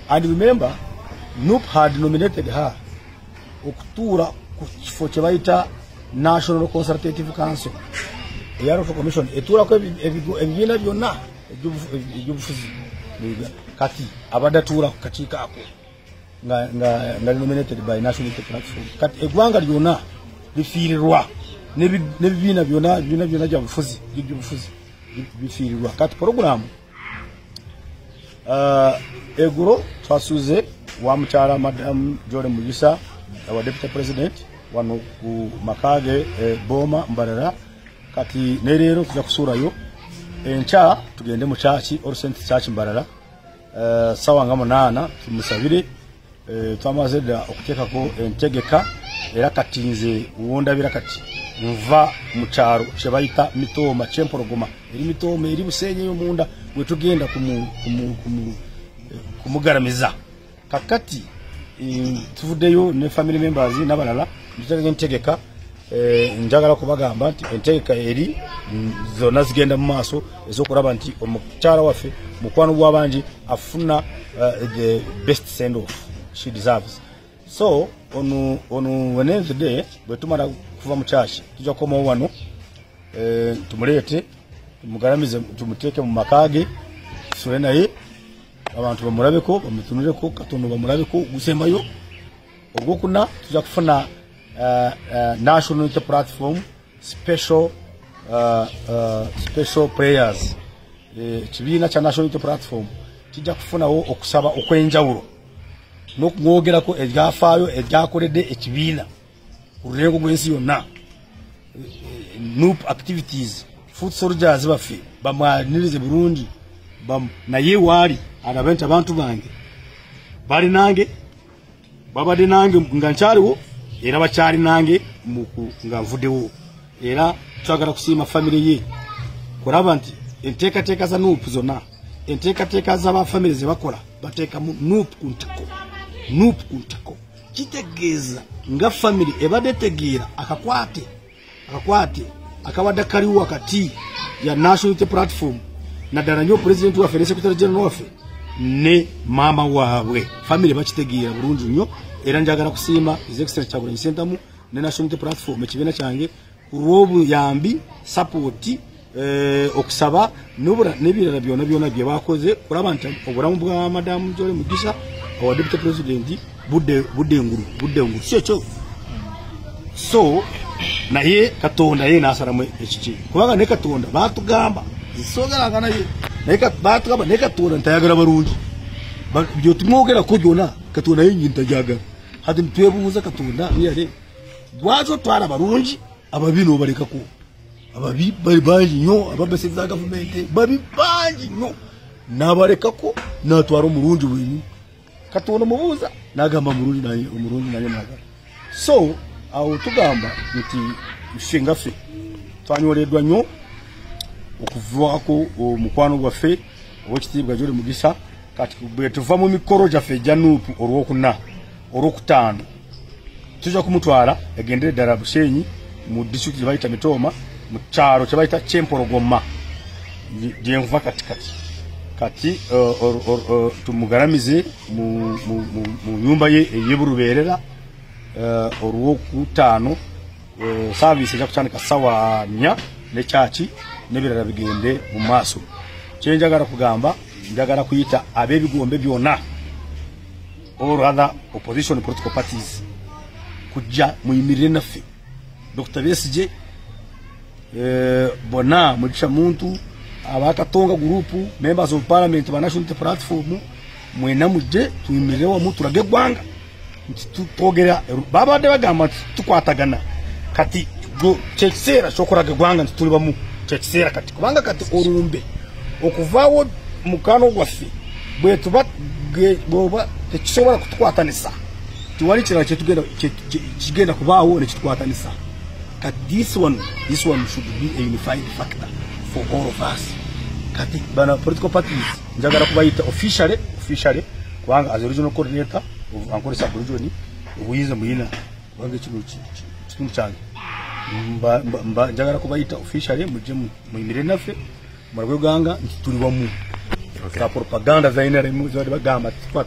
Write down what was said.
And remember, NUP had nominated her okutuula ku kifo kye bayita National Consultative Council eya Electoral Commission, etuulako ebibiina byonna ebyobufuzi mu Uganda. Kati abadde atuula ku kakiiko ako nga nominated by National Unity Platform. Kati eggwanga lyonna lifiirirwa n'ebibiina byonna, ebibiina byonna byabufuzi bifiirirwa. Kati program, eggulo twasuze wa mukyala Madam Jolly Mugisa, our deputy president, wano ku makage Boma Mbarara. Kati ne leero tujja kusuulayo, enkya tugende mu church, All Saints Church Mbarara, sawa nga 8 tumusabire. Twamaze dda okuteekako entegeka, era kati nze wondabira kati nva mu kyalo kye bayita Mitooma, Kyempologoma, eri Mitooma, eri Busenyi eyo munda, we tugenda kumugaramiza. Kakati tuvuddeyo ne family members n'abalala, ntutegeka entegeka. Njagala kubagamba nti entegeka eri zonna zigenda mu maaso ez'okulaba nti omukyala waffe, mukwano gw'abangi, afuna the best send off she deserves. So on Wednesday bwe tumala kuva mu church, tujja kukomawo wano, tumuleete, tumugaramize, tumuteeke mu maka ge, tusule naye, abantu bamulabeko, bamutunuleko katono, bamulabeko gusembayo. Ogwokuna tujja kufuna National Unity Platform special prayers. Ekibiina kya National Unity Platform kijja kufunawo okusaba okw'enjawulo n'okumwogerako ebyafaayo ebyakoledde ekibiina ku lulengo gw'ensi yonna, NUP activities, foot soldiers baffe bamwanirize bulungi, naye waali alabe nti abantu bange bali nange, babadde nange nga nkyaliwo, era bakyali nange nga nvuddewo. Era twagala kusiima famire ye kulaba nti enteekateeka za NUP zonna, enteekateeka z'abafamire ze bakola, bateekamu NUP ku ntiko, NUP ku ntiko. Kitegeeza nga famire ebadde etegeera akakwate akabadde kaliwo wakati ya National Unity Platform, naddala nnyo pulezidenti waffe ne secretary general waffe ne maama waabwe. Famire bakitegeera bulungi nnyo. Era njagala kusiima His Excellency Kyagulanyi Ssentamu ne National Unity Platform, ekibiina kyange, ku lw'obuyambi, support, okusaba n'ebirala byonna byonna bye bakoze kulaba nti obulamu bwa Madamu Jolly Mugisha, owa deputy president, budde engulu, budde engulu, si ekyo? So naye Katonda ye n'asalamu ekiki, kubanga ne Katonda batugamba zisogeranga naye, naye batugamba naye Katonda ntayagala balungi. Byotumwogerako byonna, Katonda yenyini tajagala. Hati ntwebuuza Katonda yale, lwaki otwala balungi, ababi n'obalekako? Ababi bali bangi nnyo, ababeseza gavumenti babi bangi nnyo, n'abalekako n'atwala omulungi wenyu. Katonda mubuuza n'agamba mulungi, naye omulungi naye mwagala. So awo tugamba nti ffe nga ffe twanyoleddwa nnyo okuvaako omukwano gwaffe owekitiibwa Jolly Mugisa. Kati bwe tuva mu mikolo gyaffe egya NUP olwokuna, olwokutaano tujja kumutwala egendere ddala Bushenyi, mu disitulikiti gye bayita Mitooma, mu kyalo kye bayita Kyempologoma, gyenva kati. Kati tumugaramize mu nyumba ye ey'Eburubeerera olwokutaano. Service ejja kutandika 4:00 ne kyaki n'ebirala bigende mu maaso. Kyenjagala kugamba, njagala kuyita ab'ebigombe byonna, all other opposition political parties, kujja muyimirire naffe. Dr. Besigye, bonna, Mugisha Muntu, abakatonga group, members of parliament ba National Unity Platform, mwena mujje tuyimirire wamu, tulage eggwanga nti twogera. Babadde bagamba nti tukwatagana, kati kyekiseera kyokulaga eggwanga nti tuli bamu. Kyekiseera kati, kubanga kati olumbe okuvaawo mukano gwaffe bwetuba bwoba tekisobola kutukwatanisa, tiwali kirala kigenda kubaawo nekitukwatanisa. Kati this one should be a unified factor for all of us. Kati bana political parties njagala kubayita officially, kubanga as a regional coordinator of Ankole sub-region, obuyinza muyina, kubanga kino kitundu kyange. Njagala kubayita officially, mujje muyimirire naffe, mulage eggwanga nti tuli wamu. Za propaganda za NRM zibadde bagamba tukwata.